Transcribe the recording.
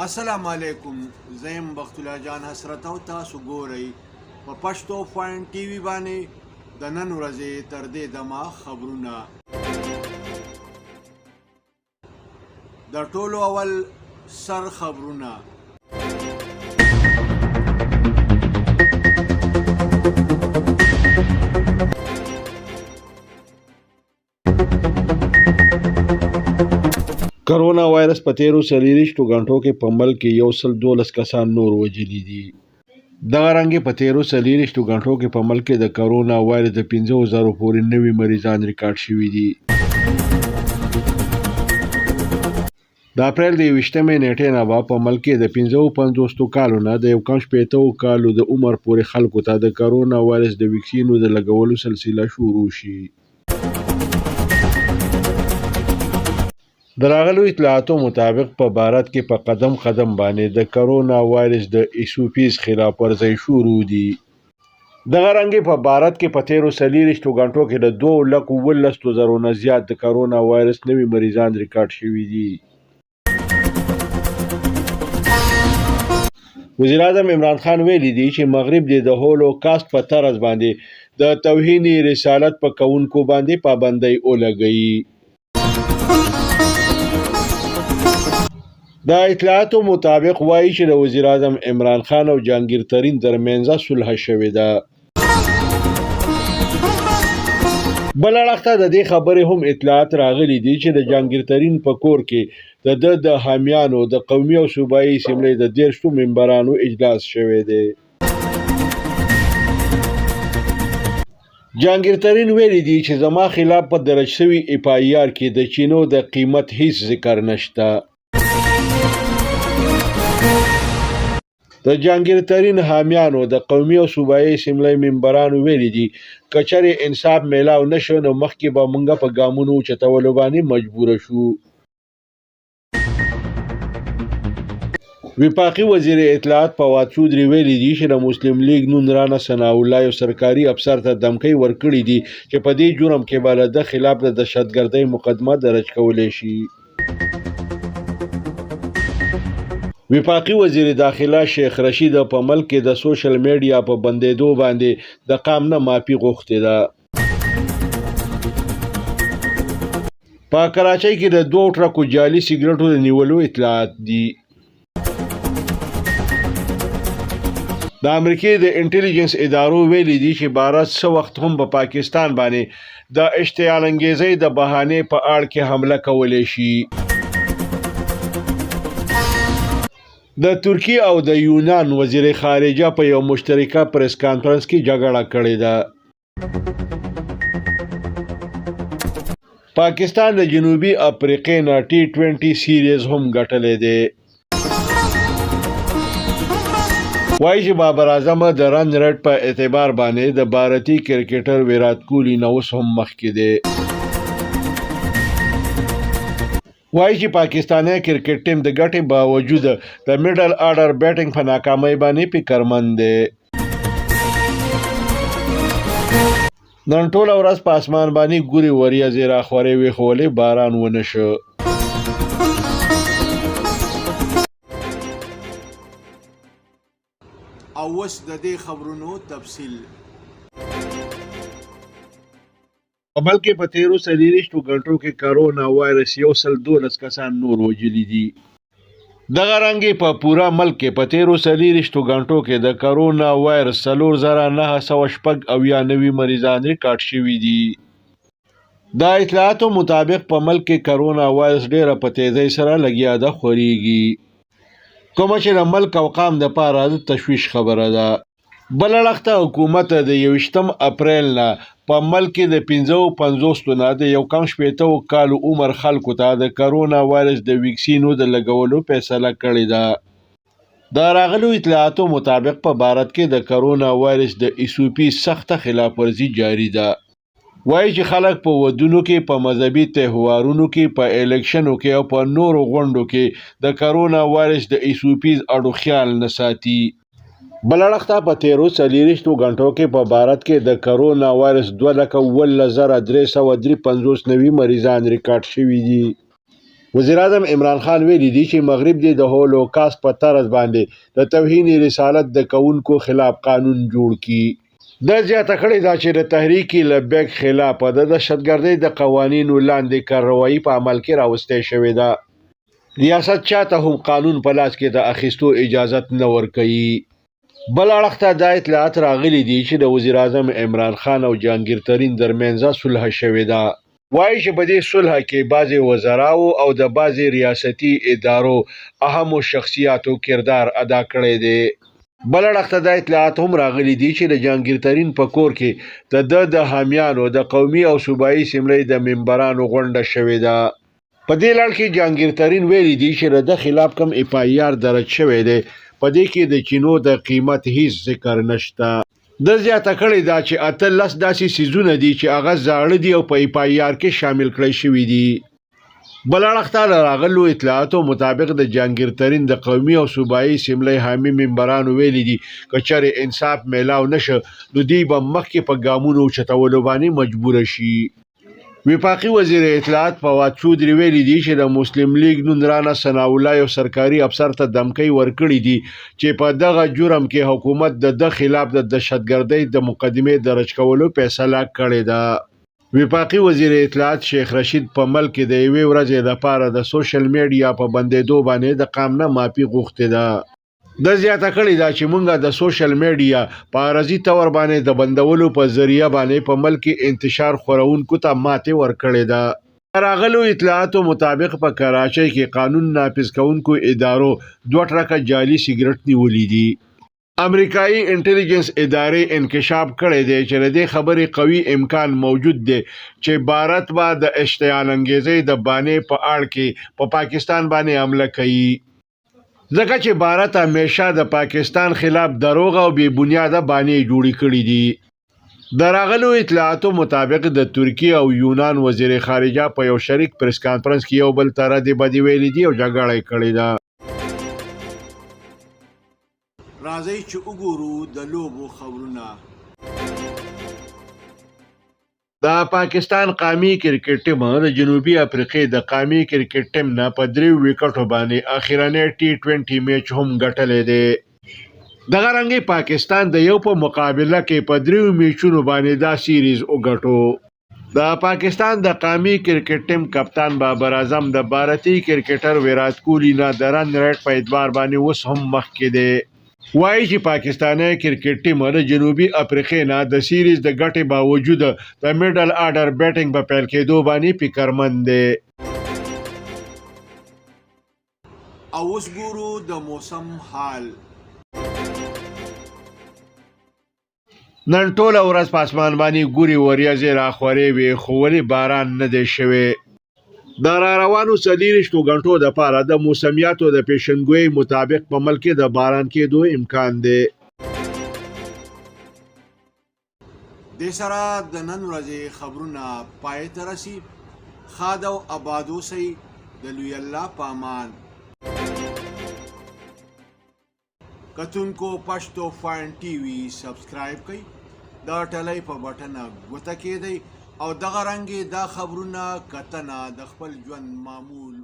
السلام علیکم، زه یم بخت الله جان حسرت او تاسو ګورئ په پښتو پوینټ ټي وي باندې د نن ورځې تر دې دمه خبرونه. د ټولو اول سر خبرونه. کرونا وایرس په تیرو 24 غنټو کې په ملک کې 112 کسان نور وژلي دي. دغه رنګ په تیرو 24 غنټو کې په ملک کې د کرونا وایرس د 5000 پورې نوي مریضان ریکارډ شوي دي. د اپریل د 21مې نیټې نه به په ملک کې د 55 کالو نه د 61 کالو د عمر پورې خلکو ته د کرونا وایرس د ویکسینو د لګولو سلسله شروع شي. د راغلو اطلاعاتو مطابق په بھارت کې په قدم قدم باندې د کرونا وایرس د ایس او پیز خلاف ورزۍ شروع دي. دغه رنګ په بھارت کې په تیرو 24 غنټو کې د 2,17,000 نه زیات د کرونا وایرس نوي مریضان ریکارډ شوي دي. وزیر اعظم عمران خان ویلي دي چې مغرب دې د هولو کاست په طرز باندې د توهین رسالت په کوونکو باندې پابندۍ ولګوي. د اطلاعاتو مطابق وایي چې د وزیر اعظم عمران خان او جهانګیر ترین ترمنځ صلح شوې ده. بل اړخ ته د دې خبرې هم اطلاعات راغلي دي چې د جهانګیر ترین په کور کې د ده د حامیانو د قومي او صوبایي اسمبلۍ د 30 ممبرانو اجلاس شوی دی. جهانګیر ترین ویلي دي چې زما خلاف په درج شوي اف آی آر کې د چینو د قیمت هیڅ ذکر نشته. د جهانګیر ترین حامیانو د قومي او صوبایي اسمبلۍ ممبرانو ویلي دي که چېرې انصاف میلاو نه شو نو مخکې به موږ په ګامونو اوچتولو باندې مجبور شو. وفاقي وزیر اطلاعات فواد چودري ویلي دي چې د مسلم لیګ نون رانا ثناء الله یو سرکاري افسر ته دمکۍ ورکړې دي چې په دې جرم کې به له ده خلاف د دهشتګردۍ مقدمه درج کولی شي. وفاقي وزیر داخله شیخ رشید په ملک کې د سوشل میډیا په بندیدو باندې د قام نه معافي غوښتې ده. په کراچۍ کې د دوو ټرکو جعلي سیګریټو د نیولو اطلاعات دي. د امریکې د انټیلیجنس ادارو ویلي دي چې بھارت څه وخت هم په پاکستان باندې د اشتعال انګیزۍ د بهانې په اړ کې حمله کولی شي. د ترکیې او د یونان وزیر خارجه په یو مشترکه پریس کانفرنس کې جګړه کړې ده. پاکستان د جنوبي افریقې نه ټي 20 سیریز هم ګټلی دی. وایي چې بابر اعظم د رن ریټ په اعتبار باندې د بھارتي کرکټر ویرات کوهلي نه اوس هم مخکې دی. وایي چې پاکستانی کرکټ ټیم د ګټې باوجود د میډل آرډر بیټنګ په ناکامۍ باندې فکرمند دی. نن ټوله ورځ په اسمان باندې ګوري وریځې راخورې وې خو ولې باران ونه شو. او اوس د دې خبرونو تفصیل. په ملک کې په تېرو 24 ګنټو کې کرونا وایرس 112 کسان نور وژلي دي. دغه رنګ په پوره ملک کې په تېرو 24 ګنټو کې د کرونا وایرس 4976 نوي مریضان ریکارډ شوي دي. د اطلاعاتو مطابق په ملک کې کرونا وایرس ډېره په تیزۍ سره لګیا ده خورېږي، کومه چې د ملک او قام دپاره د تشویش خبره ده. بل اړخ ته حکومت د 21 اپریل نه په ملک کې د 55 نه د 61 کالو عمر خلکو ته د کرونا وایرس د ویکسینو د لګولو فیصله کړې ده. د راغلو اطلاعاتو مطابق په بھارت کې د کرونا وایرس د ایس او پي سخته خلاف ورزي جاري ده. وایي چې خلک په ودونو کې، په مذهبي تهوارونو کې، په الیکشنو کې او په نورو غونډو کې د کرونا وایرس د ایس او پیز اړو خیال نه ساتي. بل اړخ ته په تیرو 24 غنټو کې په بھارت کې د کرونا وایرس 2,17,353 نوي مریضان ریکارډ شوي دي. وزیراعظم عمران خان ویلي دي چې مغرب دې د هولوکاست په طرز باندې د توهین رسالت د کوونکو خلاف قانون جوړ کړي. ده زیاته کړې ده چې د تحریک لبیک خلاف د دهشتګردۍ د قوانینو لاندې کارروایي په عمل کې راوستې شوې ده. ریاست چاته هم قانون په لاس کې د اخیستو اجازت نه ورکوي. بل اړخ ته دا اطلاعات راغلي دي چې د وزیراعظم عمران خان او جهانګیر ترین درمنځ صلح شوې ده. وایي چې په دې صلح کې بعضې وزراوو او د بعضې ریاستي ادارو اهمو شخصیاتو کردار ادا کړی دی. بل اړخ ته دا اطلاعات هم راغلي دي چې د جهانګیر ترین په کور کې د ده د حامیانو، د قومي او صوبایي اسمبلۍ د ممبرانو غونډه شوې ده. په دې لړ کې جهانګیر ترین ویلي دي چې د ده خلاف کوم اېف آی آر درج شوی دی، په دې کې د چینو د قیمت هیڅ ذکر نشته. ده زیاته کړې ده چې 18 داسې څیزونه دي چې هغه زاړه دي او په اېف آی آر کې شامل کړی شوي دي. بل اړخ ته د راغلو اطلاعاتو مطابق د جهانګیر ترین د قومي او صوبایي اسمبلۍ حامي ممبرانو ویلي دي که چېرې انصاف میلاو نه شه نو دوی به مخکې په ګامونو اوچتولو باندې مجبوره شي. وفاقي وزیر اطلاعات فواد چودري ویلي دي چې د مسلم لیګ نون رانا ثناءالله یو سرکاري افسر ته دمکۍ ورکړې دي چې په دغه جرم کې حکومت د ده خلاف د دهشتګردۍ د مقدمې درج کولو فیصله کړې ده. وفاقي وزیر اطلاعات شیخ رشید په ملک کې د یوې ورځې لپاره د سوشل میډیا په بندېدو باندې د قام نه معافي غوښتې ده. ده زیاته کړې ده چې مونږ د سوشل میډیا په عارضي طور باندې د بندولو په ذریعه باندې په ملک کې انتشار خورونکو ته ماتې ورکړې ده. د راغلو اطلاعاتو مطابق په کراچۍ کې قانون نافذ کوونکو ادارو دوه ټرکه جعلي سګرټ نیولي دي. امریکایي انټیلیجنس ادارې انکشاف کړی دی چې د دې خبرې قوي امکان موجود دی چې بھارت به د اشتعال انګیزۍ د بانې په آړ کې په پاکستان باندې حمله کوي. ځکه چې بھارت همیشه د پاکستان خلاف دروغ او بې بنیاده بانې جوړې کړې دي. د راغلو اطلاعاتو مطابق د ترکیې او یونان وزیر خارجه په یو شریک پریس کانفرنس کې یو بل ته ردې بدې ویلې دي او جګړه یې کړې ده. راځئ چې وګورو د لوبو خبرونه. د پاکستان قامي کرکټ ټیم د جنوبي افریقې د قامي کرکټ ټیم نه په دریو وکټو باندې اخیرنی ټي 20 میچ هم ګټلی دی. دغه رنګ پاکستان د یو په مقابله کې په دریو میچونو باندې دا سیریز وګټو. د پاکستان د قامي کرکټ ټیم کپتان بابر اعظم د بھارتي کرکټر ویرات کوهلي نه د رن ریټ په اعتبار باندې اوس هم مخکې دی. وایي چې پاکستانی کرکټ ټیم د جنوبي افریقې نه د سیریز د ګټې باوجود د میډل آرډر بیټنګ په پیل کېدو باندې فکرمند دی. او اوس ګورو د موسم حال. نن ټوله ورځ په اسمان باندې ګوري وریځې راخورې وې، خو ولې باران نه دی شوی. د را روانو 24 غنټو د پاره د موسمیاتو د پیشنګوی مطابق په ملک کې د باران کېدو امکان دی. دې سره د نن ورځې خبرونه پای ته رسي. ښاد او اباد اوسئ. د لوی الله په امان. کتونکو پښتو فاین ټي وي سبسکرایب کړئ، د ټلۍ په بټنه ګوته کېدئ او دغه رنګې دا خبرونه کتنه د خپل ژوند معمول